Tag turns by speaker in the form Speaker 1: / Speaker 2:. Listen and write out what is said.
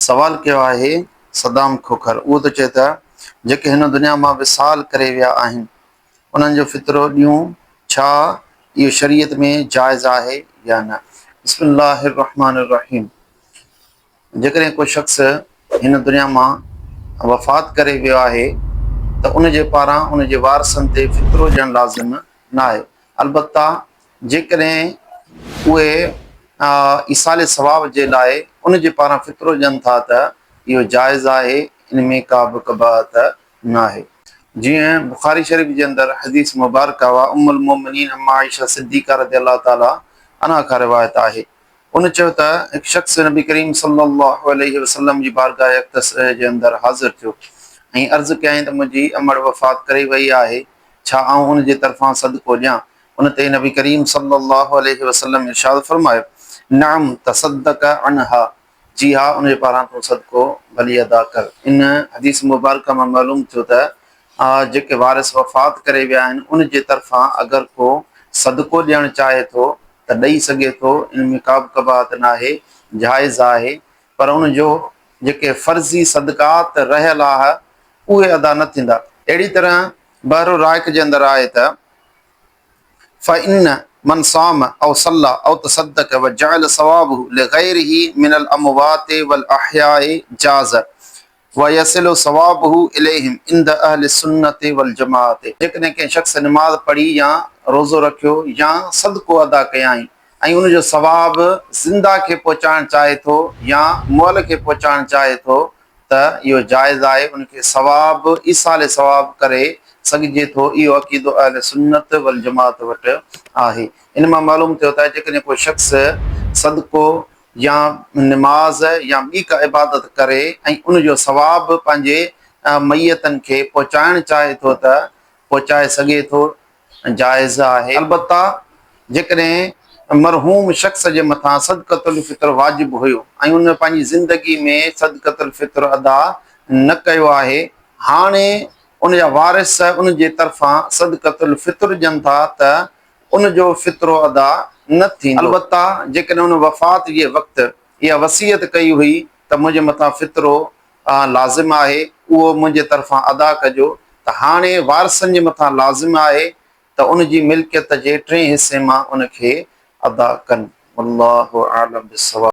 Speaker 1: سوال ڪيو آهي صدام کوکر اهو ٿو چئي ته جيڪي هن دنيا مان وصال ڪري ويا آهن انهن جو فطرو ڏيون ڇا اهو شريعت ۾ جائز آهي يا نه؟ بسم الله الرحمٰن الرحيم جيڪڏهن ڪو شخص هن دنيا مان وفات ڪري ويو آهي ته ان جي پاران ان جي وارثن تي فطرو ڏيڻ لازم ناهي البته جيڪڏهن اهي ايصال ثواب جي لاء ان جي پاران فطرو ڏين ٿا ته اهو جائز آهي ان ۾ ڪا به قباحت ناهي. جيئن بخاري شريف جي اندر حديث مبارڪه وا ام المومنين ام عائشه صديقه رضي الله تعالٰي عنها کان روايت آهي ان چيو ته هڪ شخص نبي ڪريم صلي الله عليه وسلم جي بارگاھ اقدس جي اندر حاضر ٿيو ۽ عرض ڪيائين ته منهنجي امڙ وفات ڪري وئي آهي ڇا آئون ان جي طرفان صدقو ڏيان؟ ان تي نبي ڪريم صلي الله عليه وسلم ارشاد فرمايو، نعم تصدق عنها جي ها ان جي پاران تون صدقو ڀلي ادا ڪر. ان حديث مبارڪه مان معلوم ٿيو ته جيڪي وارث وفات ڪري ويا آهن ان جي طرفان اگر ڪو صدقو ڏيڻ چاهي ٿو ته ڏئي سگهي ٿو ان ۾ ڪابه قباحت ناهي جائز آهي پر ان جو جيڪي فرضي صدقات رهيل آه اهي ادا نه ٿيندا. اهڙي طرح بحر الرائق جي اندر آهي ته، فإن من صام او صلي او تصدق وجعل ثوابه لغيره من الاموات والاحياء جاز ويصل ثوابه اليهم عند اهل السنة والجماعة جيڪڏهن ڪنهن شخص نماز پڙهي يا روزو رکيو يا صدقو ادا ڪيائين ۽ ان جو ثواب زنده کي پهچائڻ چاهي ٿو يا مئل کي پهچائڻ چاهي ٿو ته اهو جائز آهي ان کي ثواب ايصال ثواب ڪري سگهجي ٿو اهو عقيدو اهل سنت والجماعت وٽ آهي ان مان معلوم ٿيو ته جيڪڏهن ڪو شخص صدقو يا نماز يا ٻي ڪا عبادت ڪري ۽ ان جو ثواب پنهنجي ميتن کي پهچائڻ چاهي ٿو ته پهچائي سگهي ٿو جائز آهي البته جيڪڏهن مرحوم شخص جي مٿان صدقة الفطر واجب هيو ۽ ان پنهنجي زندگي ۾ صدقة الفطر ادا نه ڪيو آهي هاڻي ان جا وارث ان جي طرفان صدقة الفطر ڏين ٿا ته ان جو فطرو ادا نه ٿيندو البته جيڪڏهن ان وفات جي وقت اها وصيت ڪئي هئي ته منهنجي مٿان فطرو لازم آهي اهو منهنجي طرفان ادا ڪجو ته هاڻي وارثن جي مٿان لازم آهي ته ان جي ملڪيت جي ٽئين حصي مان ان کي ادا ڪن. والله اعلم بالصواب.